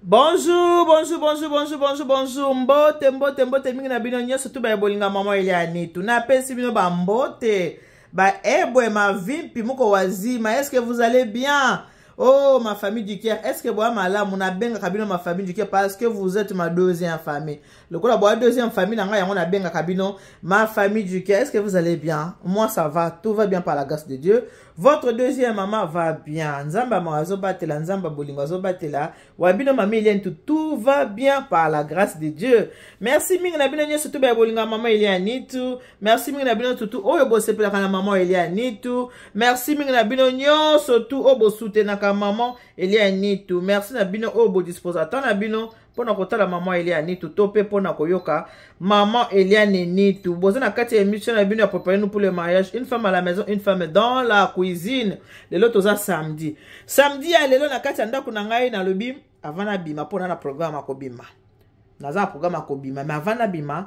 Bonjour, bonjour, bonjour, bonjour, bonjour, bonjour. Mbote, mbote, mbote mingi na bino nyonso tu baye bolinga mama Eliane. Tunapesi bino ba mbote, ba ebwe mavimpi muko wazima. Est-ce que vous allez bien? Oh, ma famille du cœur, est-ce que boa malamu nabengaka bino ma famille du cœur parce que vous êtes ma deuxième famille. Lokola boa deuxième famille na ngai yango nabengaka bino ma famille du cœur. Est-ce que vous allez bien? Moi ça va, tout va bien par la grâce de Dieu. Votre deuxième maman va bien. Nzamba ma azobatela, nzamba bolingo azobatela. Wa bino mama Eliane tout, tout va bien par la grâce de Dieu. Merci mingi na bino nyonso tout ba bolinga maman Eliane tout. Merci mingi na bino tout oyo bosepelaka na maman Eliane tout. Merci mingi na bino nyonso tout oyo bosoutenaka maman Eliane tout. Merci na bino oyo bodisposa temps na bino mpo na kotala mama Eliane Nitu to mpe mpo na koyoka mama Eliane Nitu. Boza na kati ya émission na bino ya préparer nous pour le mariage, une femme à la maison, une femme dans la cuisine. Lelo toza samedi. Samedi ya lelo na kati ya ndako na ngai nalobi avant nabima mpo na na programme ya kobima. Naza na programme ya kobima, mais avant nabima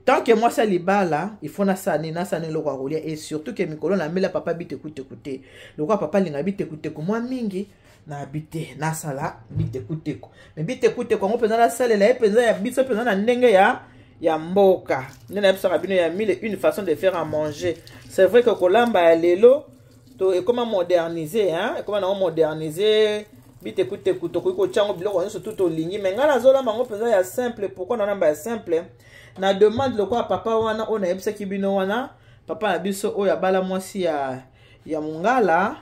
tant que mwasi ya libala il faut nasala nini? Nasala nini eloko ya kolia, et surtout ke mikolo namela papa bitekuteku te, lokola papa alinga bitekuteku mwa mingi nayebi te nasala bitekuteku. Me bitekuteku yango mpenza nasalela ye mpenza ya biso mpenza na ndenge ya mboka nde nayebisaka bino ya mille une façon de faire à manger. C'est vrai que kolamba ya lelo to ekoma modernisé, hein? Ekoma nango modernisé bitekuteku, tokoki kotya yango biloko nyonso tu tolingi, me ngai nazolamba yango mpenza ya simple. Pourquoi nalamba ya simple? Na demande lokola papa wana oyo nayebisaki bino wana, papa na biso oyo abala mwasi ya mongala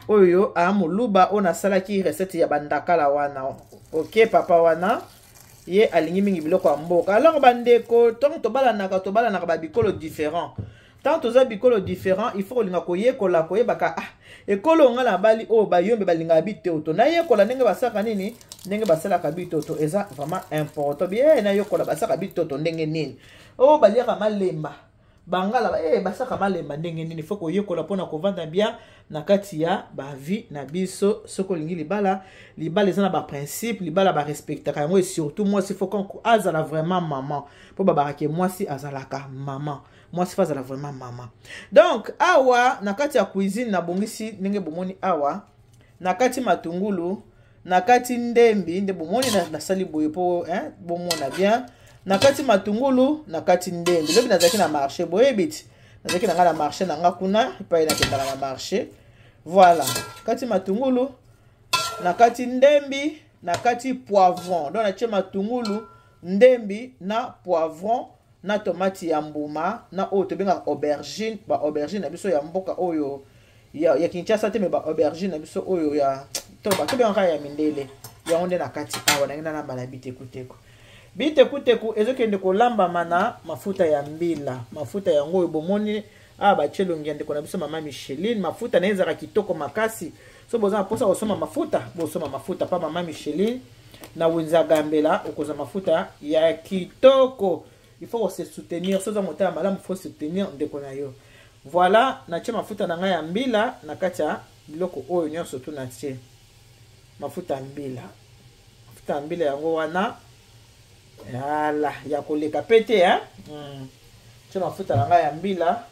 oyo a moluba, oyo nasalaki recette ya bandakala wana. Ok, papa wana ye alingi mingi biloko ya mboka. Alors bandeko, ntango tobalanaka, tobalanaka ba bikolo différent. Tant toza bikolo différent, il faut kolinga koyekola, koyebaka ah ekolo nga na bali oyo bayombe balingaka bitoto, nayekola ndenge basalaka nini, ndenge basalaka bitoto eza vraiment important. Bien, nayekola basalaka bitoto ndenge nini, oyo baliaka malemba bangala basalaka malemba ndenge nini. Faut koyekola mpona kovanda bien na kati ya bavie na biso. Soki olingi libala, libala eza na baprincipe, libala barespectaka yango, et surtout mwasi faut azala vraiment maman, mpo babakake mwasi azalaka maman, mwasi faut azala vraiment mama. Donc awa na kati ya cuisine nabongisi ndenge bomoni awa, na kati matungulu, na kati ndembi, nde bomoni nasali boye mpo bomona bien. Na kati matungulu, na kati ndembi. Lobi nazalaki na marché, boyebi ti nazalaki na ngai na marché na nga kuna epai nakendaka na marché. Voilà, kati matungulu, na kati ndembi, na kati poivron. Donc natie matungulu, ndembi na poivron na tomate ya mbuma na oyo tobengaka aubergine, ba aubergine na biso ya mboka oyo ya Kinshasa te, me ba aubergine na biso oyo ya tobengaka ya mindele. Yango nde na kati awa nange nalamba na bitekuteku. Bitekuteku ezokende kolambama na mafuta ya mbila. Mafuta yango oyo bomoni awa batie elongi ya ndeko na biso mama Micheline. Mafuta na ye ezalaka kitoko makasi. So boza na mposa kosomba mafuta, bosomba mafuta pa mama Micheline na wenze ya Gambela, okozwa mafuta ya kitoko. Il faut se soutenir, soza motema malamu, faut soutenir ndeko na yo. Voilà, natie mafuta na ngai ya mbila na kati ya biloko oyo nyonso tu. Natie mafuta ya mbila, mafuta ya mbila yango wana ala ya koleka pe te, hein? Tie mafuta na ngai ya mbila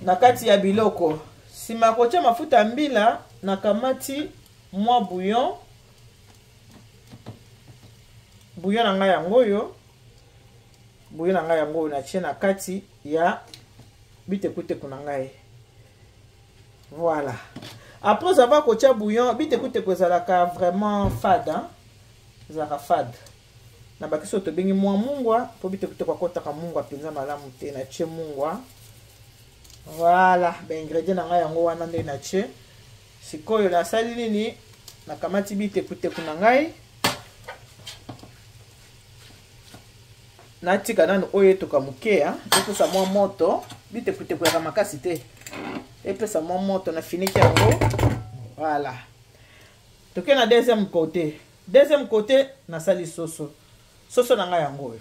na kati ya biloko. Nsima kotia mafuta ya mbila, nakamati mwa bouillon. Bouillon na ngai yango oyo, bouillon na ngai yango oyo natie na kati ya bitekuteku na ngai. Voilà, après avoir kotia bouillon, bitekuteku ezalaka vraiment fade, hein? Ezalaka fade. Na bakisi oyo tobengi mwa mungwa, mpo bitekuteku akotaka mungwa mpenza malamu te. Natie mungwa. Voilà, baingrédient na ngai yango wana nde natie. Sikoyo nasali nini? Nakamati bitekuteku na ngai, natika nanu oyo etoka moke, epesa mwa moto. Bitekuteku yaka makasi te, epesa mwa moto. Nafiniki yango. Voilà, toke na deuxième côté. Deuxième côté nasali soso. Soso na ngai yango oyo,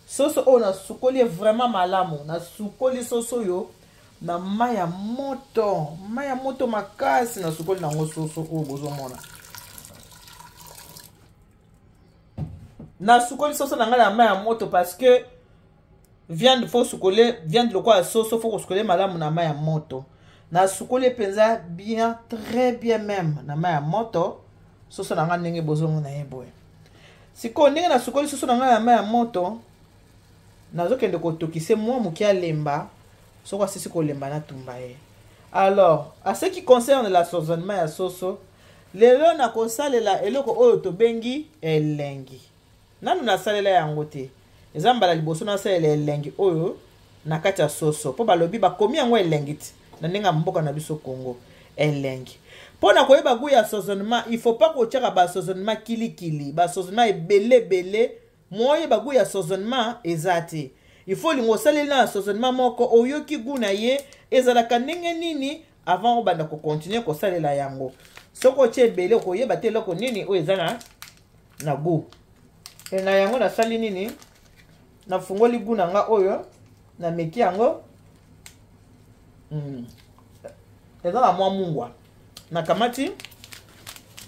soso oyo nasukoli vraiment malamu. Nasukoli soso oyo na mai ya moto, mai ya moto makasi. Nasukoli nango soso oyo bozomona. Nasukoli soso na ngai na mai ya moto parce que viande, faut sukole viande lokola soso, faut kosukole malamu na mai ya moto. Nasukoli mpenza bien, très bien même na mai ya moto. Soso na ngai ndenge bozomona ye boye. Sikoyo ndenge nasukoli soso na ngai ya mai ya moto, nazokende kotokise mwa moke alemba. Soko asisi kolemba, natumba ye. Alors, à ce qui concerne l'assaisonnement ya soso, lelo nakosalela eloko oyo tobengi elengi. Nanu nasalela yango te, eza mbala liboso nasalela elengi oyo na kati ya soso, mpo balobi bakomi yango elengi ti na ndenge ya mboka na biso Congo. Elengi, mpo na koyeba goût ya assaisonnement, il faut pas kotiaka ba assaisonnement kilikili, ba assaisonnement ebele ebele. Moyeba goût ya assaisonnement eza te. Il faut olinga osaleli na assaisonnement moko, oyoki goût na ye ezalaka ndenge nini avant obanda kocontinue kosalela yango. Soki otie ebele, okoyeba te eloko nini oyo eza na goût. E na yango nasali nini? Nafungoli goût na nga oyo, nameki yango. Eza na mwa mungwa. Nakamati,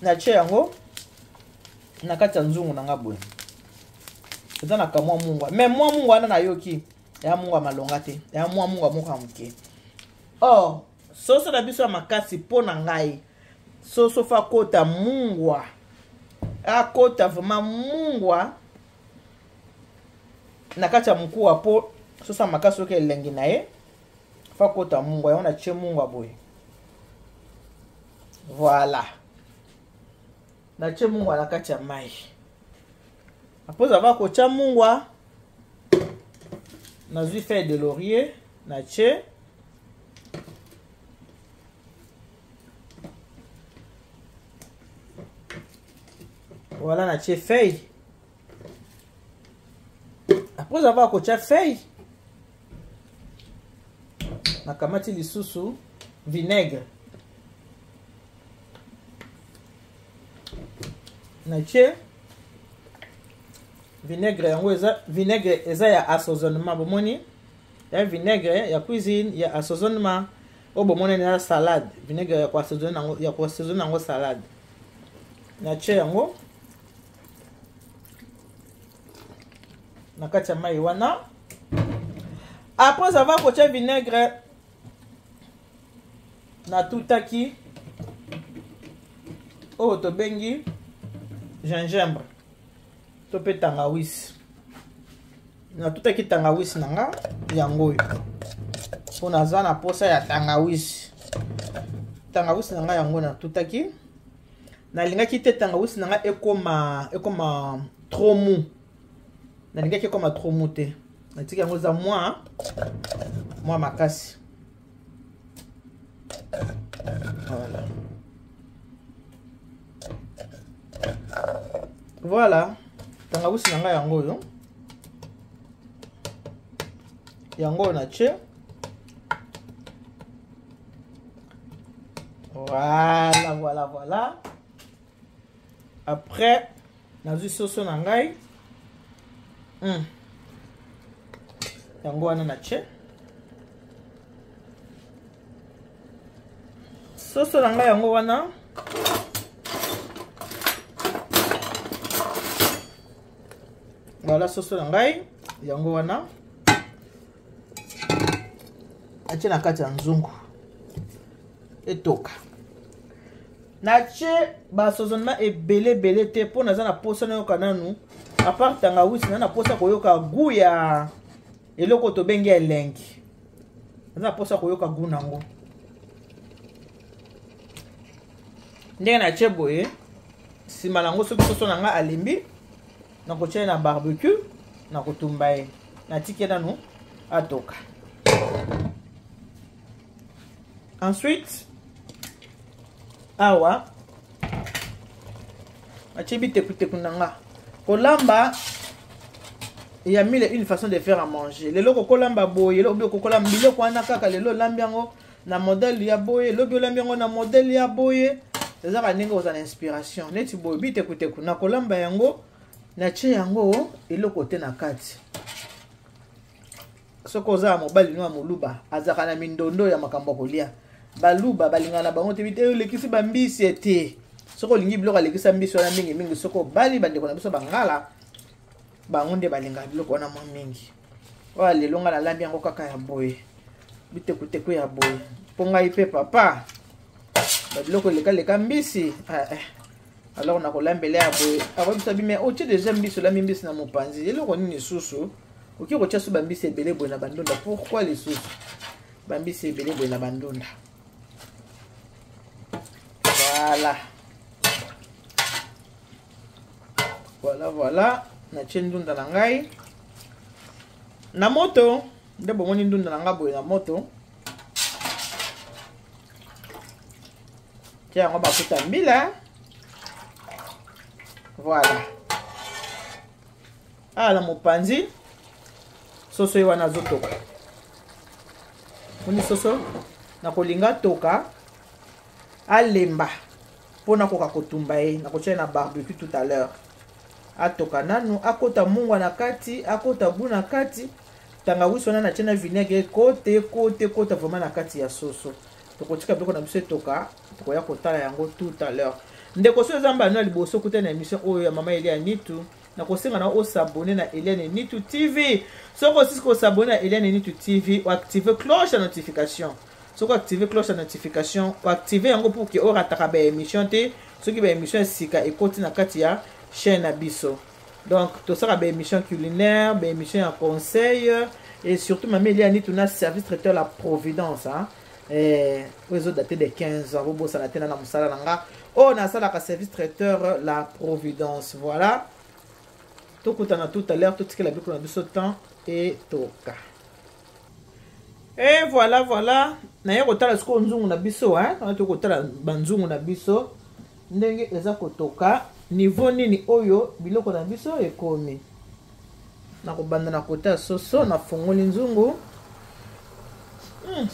natie yango na kati ya nzungu na nga boye. Eza na kamwa mungwa, mais mwa mungwa wana nayoki ya mungwa malonga te, ya mwa mungwa moko ya moke. Or soso na biso ya makasi, mpo na ngai soso fa akota mungwa, akota vraiment mungwa na kati ya mokuwa, mpo soso ya makasi soki elengi na ye fa kota mungwa. Yango natie mungwa boye. Voilà, natie mungwa na kati ya mai. Après avoir kotia mungwa, nazwi feuille de laurier, natie. Voilà, natie feuille. Après avoir kotia feuille, nakamati lisusu vinaigre, natie vinaigre. Yango eza vinaigre, eza ya assaisonnement. Bomoni ya vinaigre ya cuisine ya assaisonnement oyo bomoni eza salade, vinaigre ya koassaisonner yango, ya koassaisonner yango salade. Natie yango na kati ya mai wana. Après avoir kotia vinaigre, natutaki oyo tobengi gingembre to mpe tangawisi. Natutaki tangawisi na nga yango oyo, mpo naza na posa ya tangawisi. Tangawisi na nga yango natutaki. Nalingaki te tangawisi na nga ekoma trop mou, nalingaki ekoma trop mou te. Natiki yango eza mwa makasi. Voilà, voilà, tangawisi na ngai yango oyo, yango oyo natie. Voilà, voilà, voilà. Après nazwi soso na ngai. Yango wana natie soso na ngai yango wana. Voilà, soso na ngai yango wana, natie na kati ya nzungu etoka. Natie baassaisonnement ebele ebele te, mpo naza na posa nayoka nanu, à part tangawisi, na posa koyoka goût ya eloko tobengi elengi. Naza na posa koyoka goût nango. Ndenge natie boye, nsima nango soki soso na ngai alembi, nakotia ye na barbecue, nakotumba ye. Natiki ye nanu atoka. Ensuite awa natie bitekuteku na nga. Kolamba ya mille une façon de faire à manger. Lelo kokolamba boye, lobi okokolamba biloko wana kaka. Lelo olambi yango na modèle ya boye, lobi olambi yango na modèle ya boye. Ezaka ndenge ozala na inspiration. Neti boye, bitekuteku nakolamba yango, natie yango eloko te na kati. Soki oza ya mobali no ya moluba, azalaka na mindondo ya makambo ya kolia. Baluba balingaka na bango te bite olekisi bambisi te. Soki olingi biloko alekisa mbisi wana mingimingi, soki obali bandeko na biso bangala, bango nde balingaka biloko wana mwa mingi. Oyo lelo nga nalambi yango kaka ya boye, bitekuteku ya boye, mpo ngai mpe papa babiloko elekaleka mbisi. Eh, eh. Alors nakolambela ya boye, akoyebisa bi: "Mais otie déjà mbisi, olambi mbisi na mopanzi, eloko nini lisusu okoki kotia so bambisi ebele boye na bandunda? Pourquoi lisusu bambisi ebele boye na bandunda?" Voilà, voilà, voilà. Natie ndunda na ngai na moto. Nde bomoni ndunda na ngai boye na moto, tia yango bafuta mbila. Voilà. Awa na mopanzi, soso ye wana azotoka. Moni soso, nakolinga toka alemba mpo nakoka kotumba ye, nakotia ye na barbecue tout à l'heure. Atoka nanu, akota mungwa na kati, akota bu na kati, tangawisi wana natie na vinaigre, ekote ekote ekota vraiment na kati ya soso. Tokotika biloko na biso etoka, tokoya kotala yango tout à l'heure. Ndeko, so eza mbano ya liboso kuta na émission oyo ya Mama Elia Nitu, nakosenga na os'abonner na Eliane Nitu TV. Soki osisi kos'abonner na Eliane Nitu TV, oactive cloche ya notification. Soki oactive cloche ya notification, oactive yango pour que orataka baémission te soki baémission ya sika ekoti na kati ya chaîne na biso. Donc tosala baémission culinaire, baémission ya conseil et surtout Mama Eliane Nitu na service traiteur La Providence, hein? Oyo ezodate de 15 ans, bobosana te na mosala na nga oyo nasalaka, service traiteur La Providence. Voilà, tokutana tout à l'heure. Totikela biloko na biso temps etoka. Et voilà, voilà, naye kotala sikoyo nzungu na biso. Wana toki kotala banzungu na biso ndenge eza kotoka, niveau nini oyo biloko na biso ekomi. Nakobanda na kota ya soso. Nafungoli nzungu.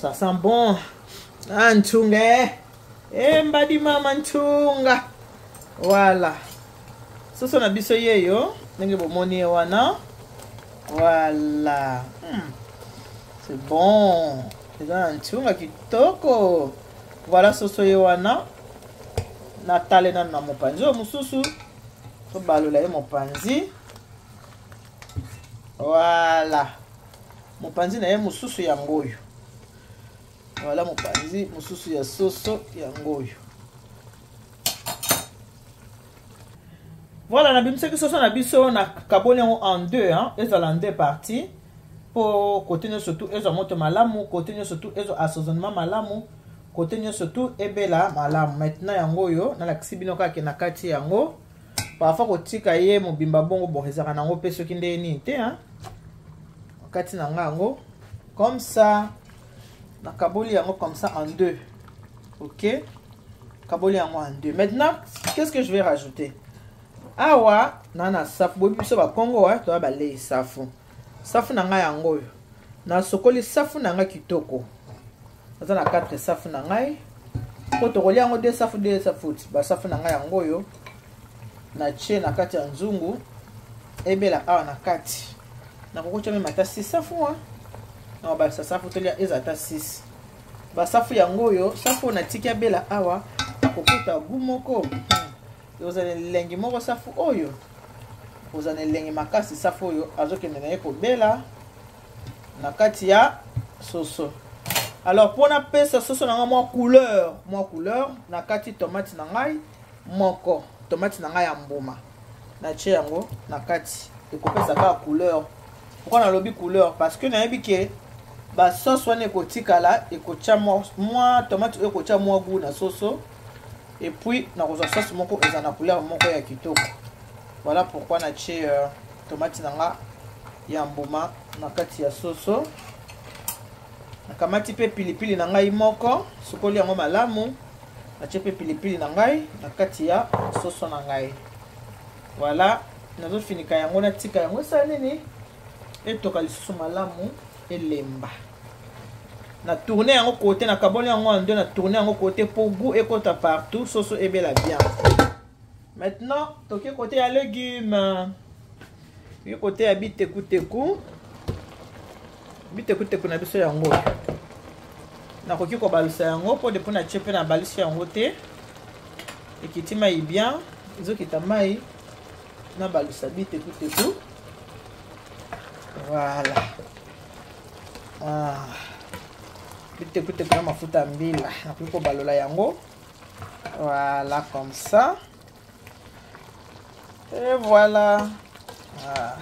Ça sent bon. Ah, ntunga e mbadi mama ntunga. Voilà, soso na biso yeyo ndenge bomoni ye wana. Voilà. C'est bon, eza na ntunga kitoko. Voilà, soso ye wana. Natale nano na mopanzi oyo mosusu, tobalola ye mopanzi. Voilà, mopanzi na ye mosusu yango oyo. Voilà, mopanzi mosusu ya soso yango oyo. Voilà, nabimisaki soso na biso, nakaboli yango en deux, hein? Ezala en deux parties mpo côté nyonso tu ezwa moto malamu, côté nyonso tu ezwa assaisonnement malamu, côté nyonso tu ebela malamu. Maintenant yango oyo nalakisi bino kaka na kati yango. Parfois kotika ye mobimba bongo, bon, ezalaka nango mpe soki nde nini te, hein? Kati na nga yango comme ça, nakaboli yango comme ça en deux. Ok, kaboli yango en deux. Maintenant, qu'est-ce que je vais rajouter awa? Na safu. Boyebi biso Bakongo toya balei safu. Safu na ngai yango oyo. Nasokoli safu na ngai kitoko. Naza na 4 safu na ngai mpo tokolia yango de safu de safu. Basafu na ngai yango oyo, natie na kati ya nzungu, ebela awa na kati. Nakokotia même ata 6 safu wa na balisa safu, tolia eza ata 6 basafu yango oyo. Safu oyo natiki abela awa, akokota gu moko, ozala elengi moko. Safu oyo ozala elengi makasi. Safu oyo azokende na ye kobela na kati ya soso. Alors, mpona pesa soso na ngai mwa couleur, mwa couleur, na kati tomate na ngai moko, tomate na ngai ya mbuma, natie yango na kati, ekopesa kaka couleur. Pourquoi nalobi couleur? Parce que nayebi ke basauce wana ekotikala, ekotia mwa tomate oyo, ekotia mwa goût na soso. Et puis nakozwa sauce moko eza na couleur moko ya kitoko. Voilà pourquoi natie tomate na nga ya mbuma na kati ya soso. Nakamati mpe pilipili na ngai moko, sokoli yango malamu, natie mpe pilipili na ngai na kati ya soso na ngai. Voilà, nazofinika yango, natika yango esala nini, etoka lisusu malamu, elemba. Na tourne yango côté, nakaboli yango en deux, na tourne yango côté po goût ekota partout, soso ebela bien. Maintenant toke côté ya légume, toke côté ya bitekuteku. Bitekuteku na biso yango oyo, nakoki kobalusa yango mpo depuis natie mpe nabalisi yango te, ekiti mai bien, ezokita mai. Nabalusa bitekuteku. Voilà. Ah. Bitekuteku na mafuta ya mbila, nakoki kobalola yango. Voilà, comme ça. Et voilà. Ah.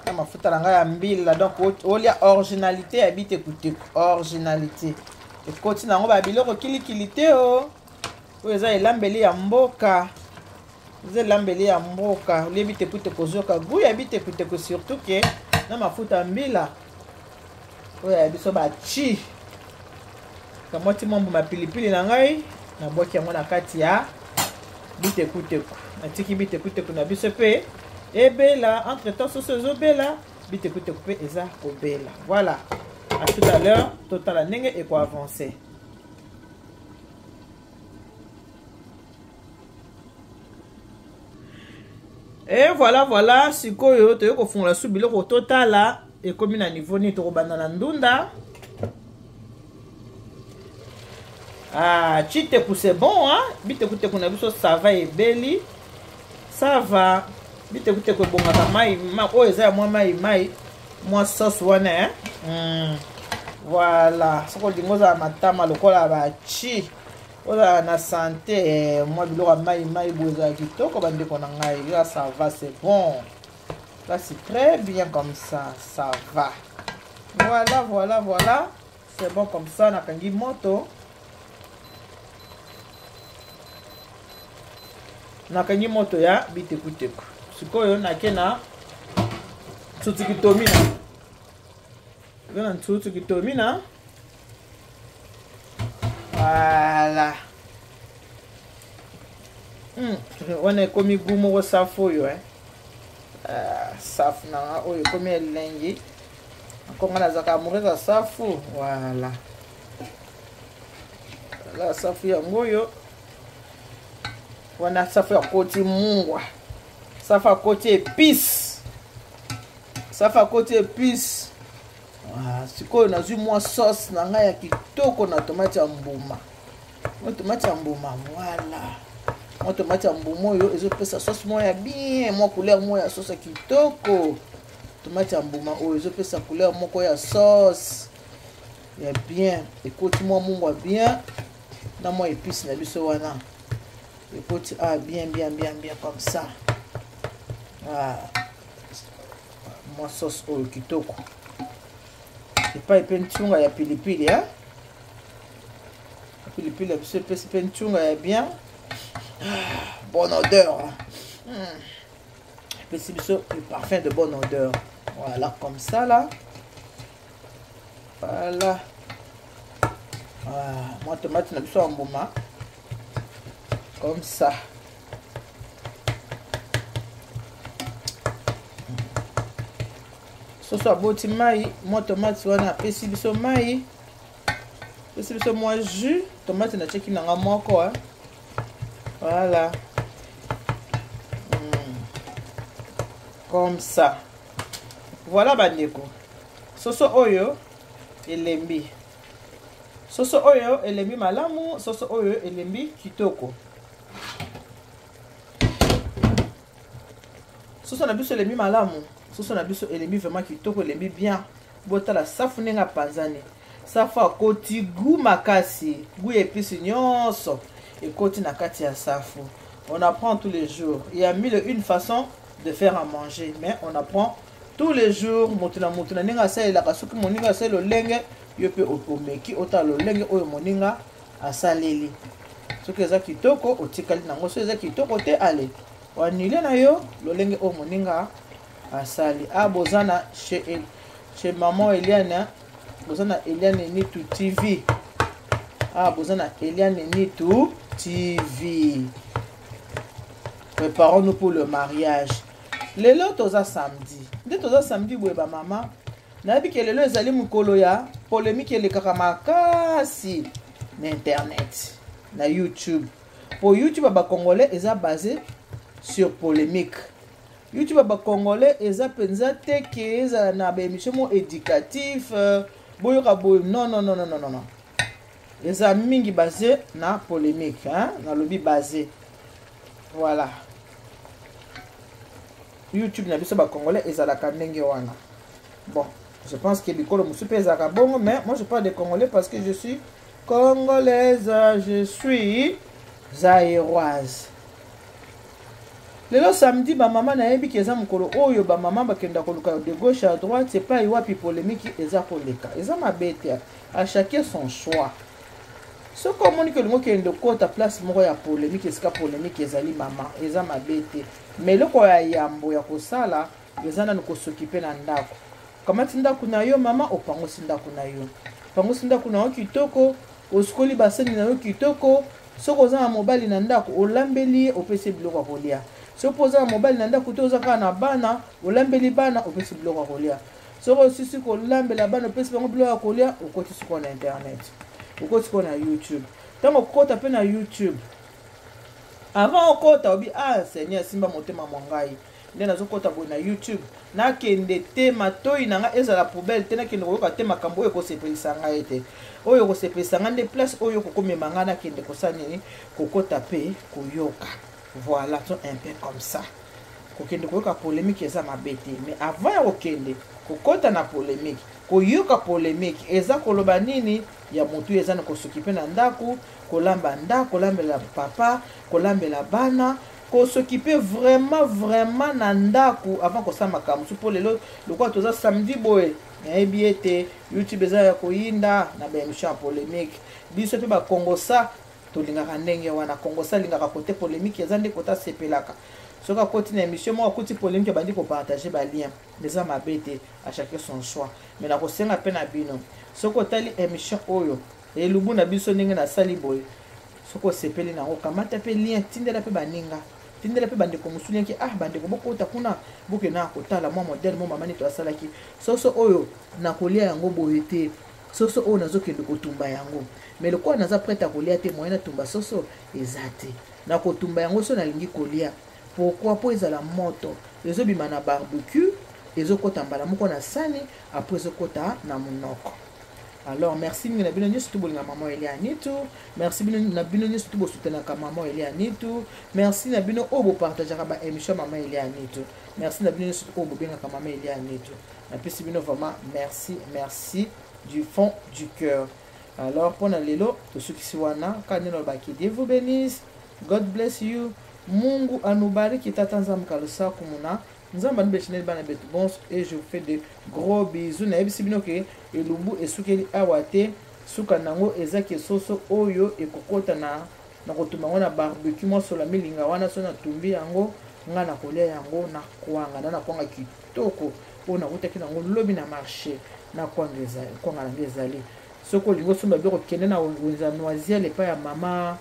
Na mafuta na ngai ya mbila, donc olia originalité ya bitekuteku, originalité ekoti nango babiloko kilikili te. O oyo eza elambeli ya mboka, eza elambeli ya mboka. Olie bitekuteku, ozoyoka goût ya bitekuteku, surtout ke na mafuta ya mbila oyo ya biso bachi. Kamwati mwa mbuma pilipili na ngai, nabwaki yango na kati ya bitekuteku. Natiki bitekuteku na biso mpe ebela. Entre temps soso ezobela, bitekuteku mpe eza kobela. Voilà, à tout à l'heure, totala ndenge ekoavance. Et voilà, voilà, sikoyo toyei kofungola su biloko, totala ekomi na niveau nini. Tokobanda na ndunda. Ah, chiteku, c'est bon, hein? Bitekuteku na biso, ça va, ebeli, ça va. Bitekuteku ebongaka mai ma, oyo eza ya mwa mai mai, mwa sauce wana, eh? Voilà, soki olingi ozala matama lokola bachi, ozala na santé, eh, mwa biloko ya mai mai boye ezala kitoko, bandeko na ngai. Là, ça va, c'est bon. Là, c'est très bien comme ça, ça va. Voilà, voilà, voilà, c'est bon comme ça. Nakangi moto, nakangi moto ya bitekuteku. Sikoyo nake na nsutu kitomina, eza na nsutu kitomina. Voilà. Wana ekomi goût moko, safu oyo, eh? Safu nanga oyo ekomi elengi. Nkonga nazalaka amoureuse ya safu. Voilà, la safu yango oyo wana. Safu akoti mungwa, safu akoti épice, safu akoti épice. Ah, sikoyo nazwi mwa sauce na ngai ya kitoko na tomate ya mbuma, mwa tomate ya mbuma. Voilà, mwa tomate ya mbuma oyo ezopesa sauce moko ya bien, mwa couleur moko ya sauce ya kitoko. Tomate ya mbuma oyo ezopesa couleur moko ya sauce ya bien. Ekoti mwa mungwa bien na mwa épice na biso wana ekoti. Ah, bien, bien, bien, bien comme ça. Ah, mwa sauce oyo kitoko, epai mpe ntunga ya pilipili, eh? Pilipili ya biso epesi mpe ntunga ya bien. Ah, bonne odeur. Epesi biso le parfum de bonne odeur. Voilà, comme ça là. Voilà. Ah, mwa tomate na biso ya mbuma comme ça. Soso aboti mai, mwa tomate wana apesi biso mai, apesi biso mwa jus. Tomate natiaki nanga moko, hein? Voilà. Comme ça. Voilà, bandeko, soso oyo elembi, soso oyo elembi malamu, soso oyo elembi kitoko. Soso na biso elembi malamu, soso na biso elembi vraiment kitoko, elembi bien. Botala safu ndenge apanzani. Safu akoti goût makasi, goût ya épice nyonso ekoti na kati ya safu. On apprend tous les jours. Il y a mille et une façons de faire à manger, mais on apprend tous les jours. Moto na moto na ndenge asalelaka. Soki moninga asali lolenge, yo mpe omeki, otala lolenge oyo moninga asaleli. Soki eza kitoko, otikali nango. Soki eza kitoko te, ale oannuler na yo lolenge oyo moninga asali. A boza na chez maman Eliane, boza na Eliane Nitu TV. Ah, boza na Eliane Nitu TV. Préparons-nous pour le mariage. Lelo toza samedi, nde toza samedi boye. Bamama, nayebi ke lelo ezali mokolo ya polémique elekaka makasi na internet, na YouTube, po YouTube ya bacongolais eza basé sur polémique. YouTube ya bacongolais eza mpenza te ke ezala na baémission moko éducatif, boyoka boye. Non, non, non, non, non, non, eza mingi basé na polémique, hein? Nalobi basé. Voilà, YouTube na biso bacongolais ezalaka ndenge wana. Bon, je pense que bikolo mosusu mpe ezalaka bongo, mais moi je parle de Congolais parce que je suis congolaise, je suis zaïroise. Lelo samedi, bamama, nayebi ke eza mokolo oyo bamama bakenda koluka de gauche à droite epai wapi polémique eza koleka. Eza mabe te, à chacun son choix. Soki omoni ke olingi okende okota place moko ya polémique, esika polémique ezali, mama, eza mabe te. Mais eloko ya yambo ya kosala eza nanu kos'occuper na ndako. Kamati ndako na yo, mama, opangosi ndako na yo, pangosi ndako na yo kitoko, osukoli basani na yo kitoko. Soki oza na mobali na ndako, olambeli ye, opesi biloko ya kolia. Soki mpo oza na mobali na ndako te, oza kaka na bana, olambeli bana, opesi biloko ya kolia. Soki osisi kolambela bana, opesi bango biloko ya kolia, okoti sikoyo na internet, okoti sikoyo na YouTube. Ntango okota mpe na YouTube, avant okota, obi: "Ah Seigneur, simba motema mwa ngai nde nazokɔta boye na YouTube. Nakende te, matoi na ngai ezala poubelle te. Nakende koyoka te makambo oyo ekosepelisa ngai te. Oyo ekosepelisa ngai nde place oyo kokomema ngai. Nakende kosala nini? Kokɔta mpe koyoka." Voilà, to un peu comme ça. Kokende koyoka polémique eza mabe te, mais avant ya kokende kokɔta na polémique, koyoka polémique eza koloba nini ya motu, eza na kos'occuper na ndako, kolamba ndako, kolambela papa, kolambela bana, kos'occuper vraiment vraiment na ndako avant kosala makambo mosusu. Mpo lelo, lokola toza samedi boye, nayebi ete YouTube eza ya koyinda na baémission ya polémique. Biso mpe bakongosa tolingaka ndenge wana. Kongosa alingaka kote polémique eza nde kota asepelaka. Soki akoti na émission moko, akuti polémique, abandi kopartager balien. Eza mabe te, à chacun son choix. Mais nakosenga mpe na bino, soki otali émission oyo, elubu na biso ndenge nasali boye, soki osepeli nango, kamata mpe lien, tindela mpe baninga, tindela mpe bandeko mosusu lien ke: "Ah bandeko, bokota kuna, bokenda kotala mwa modèle mo mama nito asalaki soso oyo. Nakolia yango boye te. Soso oyo nazokende kotumba yango, mais lokola naza prête ya kolia te, moyen natumba soso eza te. Nakotumba yango so nalingi kolia." Pourquoi? Mpo ezala moto ezobima na barbecue, ezokɔta mbala moko na sani, après ezokɔta na monoko. Alors merci mingi na bino nyonso to bolinga mama Elia Nitu. Merci bino na bino nyonso to bosoutenaka mama Elia Nitu. Merci na bino oyo bopartageaka baémission mama Elia Nitu. Merci na bino nyonso oyo bobengaka mama Elia Nitu. Napesi bino vraiment merci, merci du fond du cœur. Alors mpona lelo tosukisi wana kaka nde nalobaki. Dieu vous bénisse, God bless you, Mungu anubariki, tata Nzambe kalusaku muna Nzambe anubeshineli bana betu bonso, et je vous fais de gros bisous. Nayebisi bino ke elubu esukeli awa te. Suka nango ezaki soso oyo ekokɔta na kotumba yango na barbecue, mwa solo milinga wana. So natumbi yango, nga na kolia yango na kwanga, na kwanga kitoko oyo nakutaki nango lobi na marché. Na kwanga kwanga nango ezali. Soki olingi osomba biloko, kende na wenze ya Noisiel, epai ya mama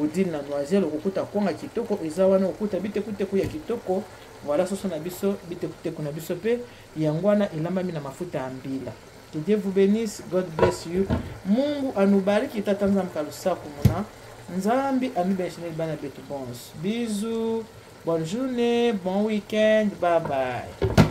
Odile na Noisiel, okokuta kwanga kitoko eza wana, okokuta bitekuteku ya kitoko. Voilà, soso na biso, bitekuteku na biso mpe yango wana elambami na mafuta ya mbila. Que Dieu vous bénisse, God bless you, Mungu anubariki, tata Nzambe kalusaku muna Nzambi anubenshine bana betu bonso. Bisous, bonne journée, bon week-end, bye bye.